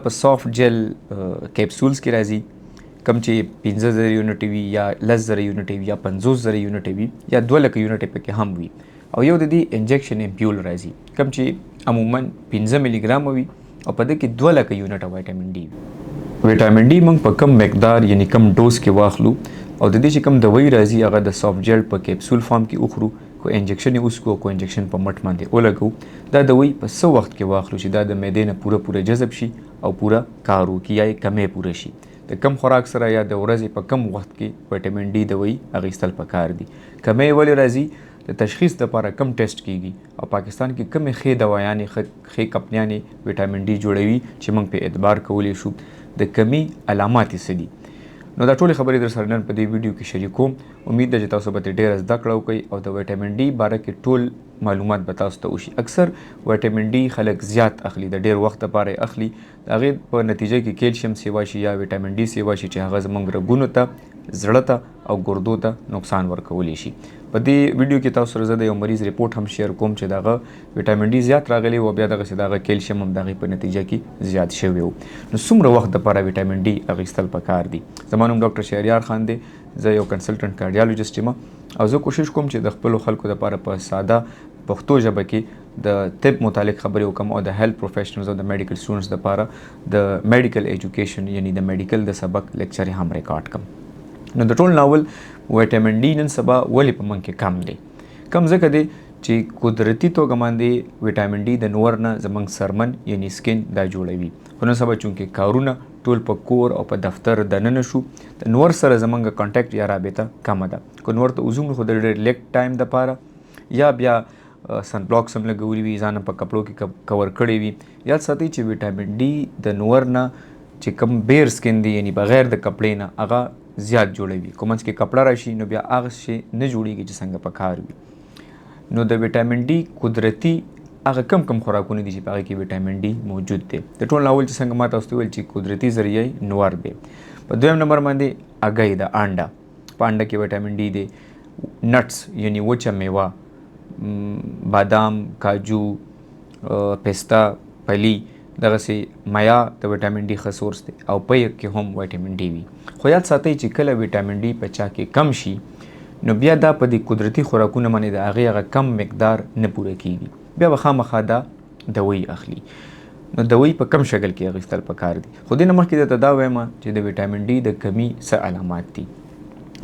په سافټ جیل کیپسولز کې راځي، کم چې 5000 یونټ وي یا 10,000 یونټ وي یا 50,000 یونټ وي یا 2 لکه یونټ پکې هم وي، او یو د دې انجکشن امپیول راځي، کم چې عموما 5 ملي ګرام وي او په دې کې 2 لکه یونټ وایټامین ډي وي. ویټامین ډي موږ په کم مقدار، یعنی کم ډوز کې واخلو او د دې چې کم دوی راځي، هغه د سافټ جیل په کیپسول فارم کې وخورو کو انجکشن یې وڅکو کو انجکشن په مټ باندې ولګو، دا دوی په څه وخت کې واخلو چې دا د معدې نه پوره پوره جذب شي او پوره کار وکړي یا یې کمی پوره شي؟ د کم خوراک سره یا د ورځې په کم وخت کې ویټامین ډي دوی اخیستل پکار دي؟ کمی ولې راځي؟ د تشخیص لپاره کم ټیسټ کیږي؟ او پاکستان کې کمې ښې دوايانې، ښې کمپنیانې ویټامین ډي جوړوي چې موږ په اعتبار کولی شو؟ د کمی علامات یې څه دي؟ نو دا ټولې خبرې در سره نن په دې ویډیو کې شریکوم. امید ده چې تاسو به ترې ډېره زده کړه وکړئ او د ویټامین ډي باره کې ټول معلومات به تاسو ته وشي. اکثر ویټامین ډي خلک زیات اخلي، د ډېر وخت لپاره یې اخلي. د هغې په نتیجه کې کیلشیم سیوا شي یا ویټامین ډي سیوا شي، چې هغه زموږ رګونو ته، زړه ته او ګردو ته نقصان ورکولی شي. په دې ویډیو کې تاسو سره زه د یو مریض رپورټ هم شیر کوم چې دغه ویټامین ډي زیات راغلی او بیا دغه دغه کیلشیم هم دغه په نتیجه کې زیات شوی وو. نو څومره وخت لپاره ویټامین ډي اخیستل پکار دي؟ زما نوم ډاکټر شهریار خان دی. زه یو کنسلټنټ کارډیالوجسټ یم او زه کوشش کوم چې د خپلو خلکو لپاره په ساده پښتو ژبه کې د طب متعلق خبرې وکم او د هیلث پروفیشنلز او د میډیکل سټوډنټس لپاره د میډیکل ایجوکیشن، یعنی د میډیکل د سبق لیکچر هم ریکارډ کم. نو د ټول نه اول، ویټامین ډي نن سبا ولې په موږ کې کم دی؟ کم ځکه دی چې قدرتي توګه باندې ویټامین ډي د نور نه زمونږ څرمن، یعنی سکن، دا جوړوي، خو نن سبا چونکې کارونه ټول په کور او په دفتر دننه شو، د نور سره زمونږ کانټیکټ یا رابطه کمه ده. که نور ته وځو خو د ډېر لږ ټایم دپاره، یا بیا سن بلاکس هم لګولي وي، ځان په کپړو کې کور کړی وي. یاد ساتئ چې ویټامین ډي د نور نه چې کوم بیر سکن دی، یعنی بغیر د کپړې نه، هغه زیات جوړوي. کوم منځ کې کپړه راشي نو بیا هغه شی نه جوړیږي چې څنګه په کار وي. نو د ویټامین ډي قدرتي هغه کم کم خوراکونه دي چې په هغه کې ویټامین ډي موجود دی؟ د ټول اول چې څنګه ما تاسو ته ویل چې قدرتي ذریعه نور دی، په دویم نمبر باندې اګۍ ده، انډه، په انډه کې ویټامین ډي دی. نټس، یعنی وچه میوه، بادام، کاجو، پسته، پلی، دغسې میا د ویټامین ډي ښه سورس دی او په کې هم ویټامین ډي وي. خو یاد ساتئ چې کله ویټامین ډي په چا کې کم شي، نو بیا دا په دې قدرتي خوراکونه باندې د هغې هغه کم مقدار نه پوره کیږي، بیا به خامخا دا دوی اخلي. نو دوی په کم شکل کې اخیستل پکار دي؟ خو دې نه مخکې درته دا وایم چې د ویټامین ډي د کمی څه علامات دي.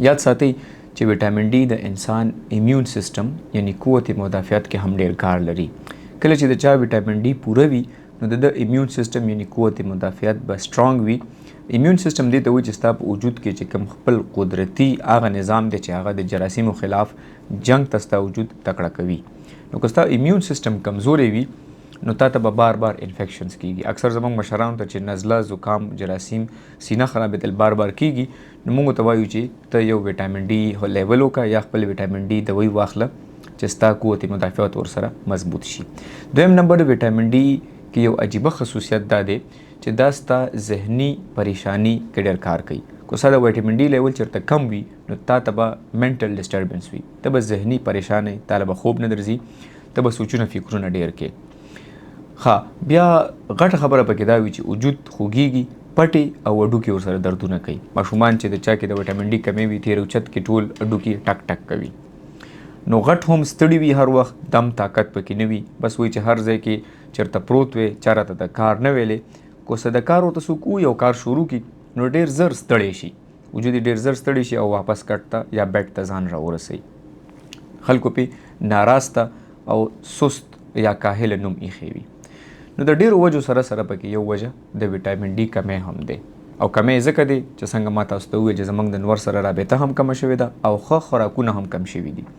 یاد ساتئ چې ویټامین ډي د انسان ایمیون سیستم، یعنی قوت مدافعت کې هم ډیر کار لري. کله چې د چا ویټامین ډي پوره وي، نو د ایمیون سیستم، یعنی قوت مدافعت به سټرانګ وي. ایمیون سیستم دې ته وایي چې ستا په وجود کې چې کوم خپل قدرتي هغه نظام دی چې هغه د جراثیمو خلاف جنگ ته ستا وجود تکړه کوي. نو که ستا ایمیون سیستم کمزوری وي، نو تا ته به بار بار انفیکشنز کیږي. اکثر زموږ مشرانو ته چې نزله، زکام، جراثیم، سینه خرابېدل بار بار کیږي، نو موږ ته وایو چې ته یو ویټامین ډي لیول وکړه یا خپل ویټامین ډي دوی واخله چې ستا قوت مدافعت ورسره مضبوط شي. دویم نمبر، ویټامین ډي کې یو عجیبه خصوصیت دا دی چې دا ستا ذهني پریشانی کې ډېر کار کوي. که ستا د ویټامین ډي لیول چېرته کم وي، نو تا ته به منټل ډسټربنس وي، ته به ذهني پریشان یې، تا له به خوب نه درځي، ته به سوچونه فکرونه ډېر کې. ښه، بیا غټه خبره پکې دا وي چې وجود خوږیږي، پټې او هډوکي ورسره دردونه کوي. ماشومان چې د چا کې د ویټامین ډي کمی وي، تیر اوچت کې ټول هډوکي ټک ټک کوي. نو غټ هم ستړي وي، هر وخت دم طاقت پکې نه وي، بس وایي چې هر ځای کې چېرته پروت وي، چا راته د کار نه ویلې. کو څه د کار ورته څوک ووایي او کار شروع کړي، نو ډېر زر ستړی شي، وجود یې ډېر زر ستړی شي او واپس کټ ته یا بیډ ته ځان راورسوي. خلکو پې ناراسته او سست یا کاهله نوم ایښی وي. نو د ډېرو وجو سره سره پکې یو وجه د ویټامین ډي کمی هم دی، او کمی ځکه دی چې څنګه ما تاسو ته وویل چې زموږ د نور سره رابطه هم کمه شوې ده او ښه خوراکونه هم کم شوي دي.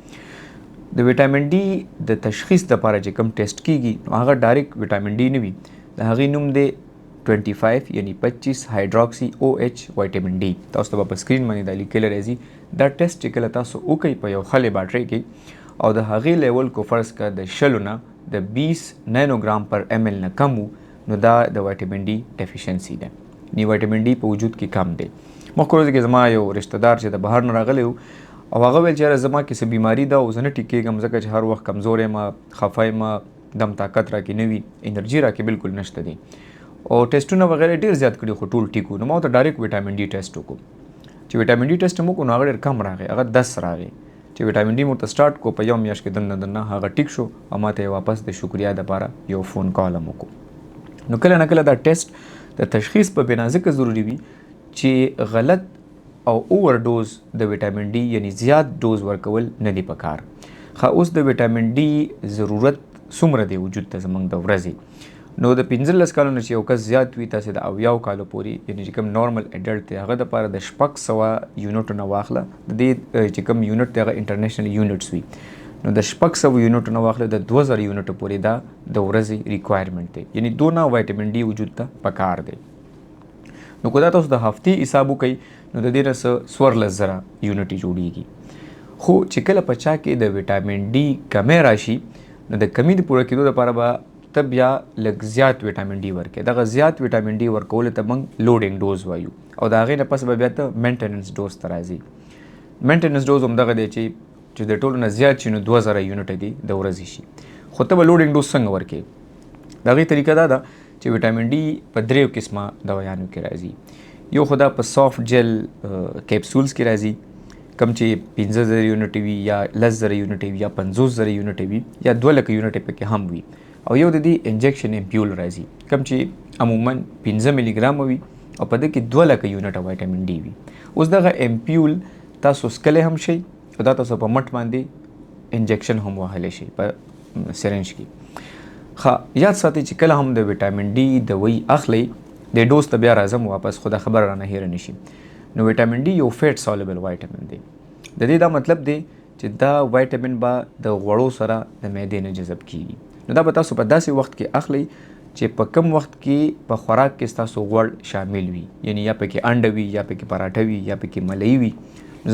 د ویټامین ډي د تشخیص لپاره چې کوم ټیسټ کیږي، نو هغه ډایرکټ ویټامین ډي نه وي. د هغې نوم دی 25، یعنی 25 هایدروکسی او اچ ویټامین ډي. تاسو ته به په سکرین باندې دا لیکل راځي. دا ټیسټ چې کله تاسو وکړئ په یو ښه لیبارټري کې او د هغې لیول کو فرض که د 20 نه، د 20 نانوګرام پر ام ال نه کم وو، نو دا د ویټامین ډي ډیفیشنسي ده، نی ویټامین ډي په وجود کې کم دی. مخکې ورځ کې زما یو رشتہ دار چې د بهر نه راغلی او هغه ویل چې یاره، زما کې څه بیماری ده او زه نه ټیک کېږم، ځکه چې هر وخت کمزوری یم، خفه یم، دم طاقت راکې نه وي، انرژي راکې بالکل نشته دی. او ټیسټونه وغیرہ ډیر زیات کړي خو ټول ټیک وو. نو ما ورته direct ویټامین ډي ټیسټ وکړو. چې ویټامین ډي ټیسټ مو وکړو نو هغه ډېر کم راغی، هغه 10 راغی. چې ویټامین ډي مو ورته سټارټ کو په یو میاشت کې دننه دننه هغه ټیک شو او ما ته یې واپس د شکریا دپاره یو فون کال هم وکړو. نو کله نه کله دا ټیسټ د تشخیص په بنا ځکه ضروري وي چې غلط او اوور ډوز د ویټامین ډي یعنی زیات ډوز ورکول نه دی پکار. ښه، اوس د ویټامین ډي ضرورت څومره دی وجود ته زمونږ د ورځې؟ نو د 15 کالو نه چې یو کس زیات وي، تاسې د 70 کالو پورې یعنی چې کوم نورمل اډلټ دی هغه دپاره د 600 یونټو نه واخله، د دې چې کوم یونټ دی هغه انټرنیشنل یونټس وي، نو د 600 یونټو نه واخله د 2000 یونټو پورې دا د ورځې ریکوایرمنټ دی، یعنی دونه ویټامین ډي وجود ته پکار دی. نو که دا تاسو د هفتې حساب وکئ نو د دې نه څه 14,000 یونټې جوړیږي. خو چې کله په چا کې د ویټامین ډي کمی راشي نو د کمی د پوره کېدو دپاره به ته بیا لږ زیات ویټامین ډي ورکې. دغه زیات ویټامین ډي ورکولو ته موږ لوډینګ ډوز وایو او د هغې نه پس به بیا ته مینټیننس ډوز ته راځي. مینټیننس ډوز هم دغه دی چې د ټولو نه زیات شي نو 2000 یونټه دي د ورځې شي. خو ته به لوډینګ ډوز څنګه ورکې؟ د هغې طریقه دا ده چې ویټامین ډي په دریو قسمه دوایانو کې راځي. یو خو دا په سافټ جیل کیپسولز کې راځي، کوم چې 5000 یونټ وي یا 10000 یونټ وي یا 50000 یونټ وي یا 2 لکه یونټ پکې هم وي. او یو د دې انجکشن امپیول راځي کوم چې عموماً 5 ملي ګرامه وي او په دې کې 2 لکه یونټ ویټامین ډي وي. اوس دغه امپیول تاسو څکلی هم شئ او دا تاسو په مټ باندې انجکشن هم وهلی شئ په سرنج کې. ښه، یاد ساتئ چې کله هم د ویټامین ډي دوایي اخلئ، د ډوز ته بیا راځم واپس، خو دا خبره رانه هېره نه شي. نو ویټامین ډي یو فیټ سالوبل ویټامین دی. د دې دا مطلب دی چې دا ویټامین به د غوړو سره د معدې نه جذب کیږي. نو دا به تاسو په داسې وخت کې اخلئ چې په کم وخت کې په خوراک کې ستاسو غوړ شامل وي، یعنی یا پکې انډه وي یا پکې پراټه وي یا پکې ملۍ وي.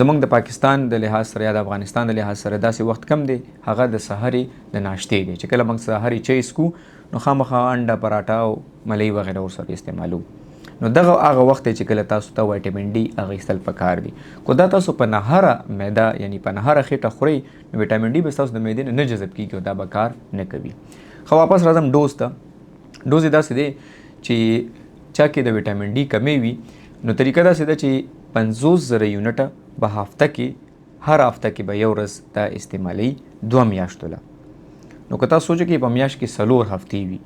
زمونږ د پاکستان د لحاظ سره یا د افغانستان د لحاظ سره داسې وخت کم دی، هغه د سحرې د ناشتې دی چې کله موږ سحرې چای څکو نو خامخا انډه، پراټه او ملۍ وغیره ورسره استعمالو. نو دغه هغه وخت دی چې کله تاسو ته ویټامین ډي اخیستل پکار دي. که دا تاسو په نهاره معده یعنی په نهاره خېټه خورئ نو ویټامین ډي به ستاسو د معدې نه نه جذب کیږي او دا به کار نه کوي. ښه، واپس راځم ډوز ته. ډوز یې داسې دی چې چا کې د ویټامین ډي کمی وي نو طریقه داسې ده چې 50000 یونټه به هفته کې، هر هفته کې به یو ورځ دا استعمالوي 2 میاشتو له. نو که تاسو سوچ کې په میاشت کې 4 هفتې وي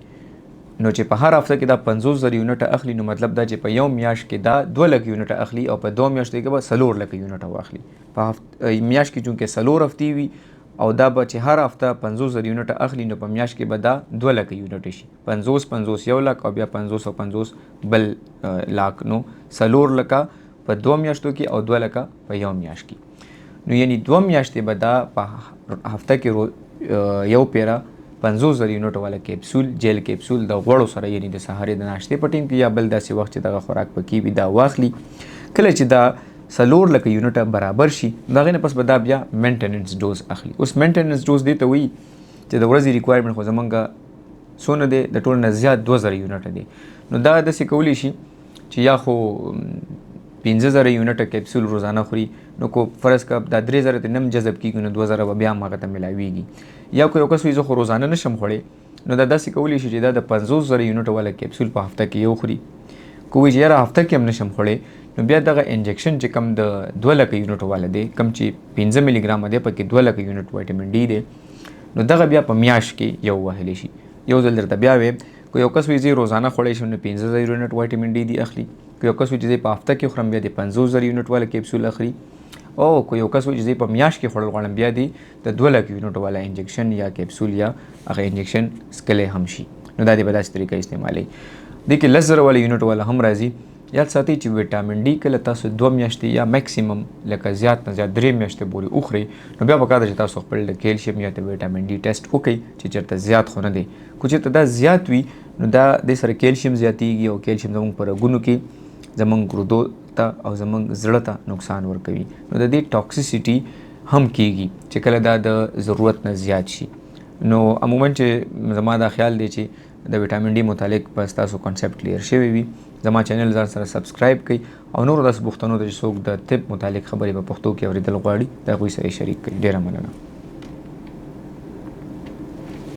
نو چې په هر هفته کې دا 50000 یونټه اخلي نو مطلب دا چې په یو میاشت کې دا 2 لک یونټه اخلي او په 2 میاشتو کې به 4 لک یونټه واخلي. په میاشت کې چونکې 4 هفتې وي او دا به چې هر هفته 50000 یونټه اخلي نو په میاشت کې به دا 2 لک یونټه شي. 50 50 یو لک او بیا 50 او 50 بل لاک، نو 4 لکه په 2 میاشتو کې او 2 لکه په یو میاشت کې. نو یعنی 2 میاشتې به دا په هفته کې یو پیره 50000 یونټ والا کیپسول، جیل کیپسول د غوړو سره یعنی د سهارې د ناشتې په ټیم کې یا بل داسې وخت چې دغه خوراک پکې وي دا واخلي. کله چې دا 4 لکه یونټه برابر شي د هغې نه پس به دا بیا مینټیننس ډوز اخلي. اوس مینټیننس ډوز دې ته وایي چې د ورځې ریکوایرمنټ خو زمونږ څونه دی، د ټولو نه زیات 2000 یونټه دی. نو دا داسې کولی شي چې یا خو 5000 یونټه کیپسول روزانه خوري، نو کو فرض که دا 3000 ته نم جذب کیږي نو 2000 به بیا هم هغه ته ملاویږي. یا که یو کس وایي زه خو روزانه نشم خوړی نو دا داسې کولی شي چې دا د 50000 یونټ والا کیپسول په هفته کې یو خوري. که وایي چې یاره هفته کې هم نشم خوړی نو بیا دغه انجکشن چې کم د 2 لکه یونټ والا دی، کم چې 5 ملي ګرامه دی، پکې 2 لکه یونټ ویټامین ډي دی، نو دغه بیا په میاشت کې یو وهلی شي. یو ځل درته بیا وایم، که یو کس وایي زه روزانه خوړی شم نو 5000 یونټ ویټامین ډي دی اخلي، که یو کس وایي چې زه په هفته کې خورم بیا د 50000 یونټ والا کیپسول اخلي، او که یو کس وایي چې زه په میاشت کې خوړل غواړم بیا دی د 2 لک یونټ والا انجکشن یا کیپسول یا هغه انجکشن څکلی هم شي. نو دا دې په داسې طریقه استعمالوي. دې کې 10000 والا یونټ والا هم راځي. یاد ساتئ چې ویټامین ډي کله تاسو 2 میاشتې یا میکسیمم لکه زیات نه زیات 3 میاشتې پورې وخورئ نو بیا پکار ده چې تاسو خپل د کیلشیم یا د ویټامین ډي ټیسټ وکړئ چې چېرته زیات خو نه دی. که چېرته دا زیات وي نو دا دې سره کیلشیم زیاتېږي او کیلشیم زموږ په رګونو کې زموږ ګردو ته او زموږ زړه ته نقصان ورکوي. نو د دې ټاکسیسیټي هم کیږي چې کله دا د ضرورت نه زیات شي. نو عموماً چې زما دا خیال دی چې د ویټامین ډي متعلق به ستاسو کانسپټ کلیر شوی وي. زما چینل ځان سره سبسکرایب کړئ او نورو داسې پوښتنو ته چې څوک د طب متعلق خبرې په پښتو کې اورېدل غواړي د هغوی سره یې شریک کړئ. ډېره مننه.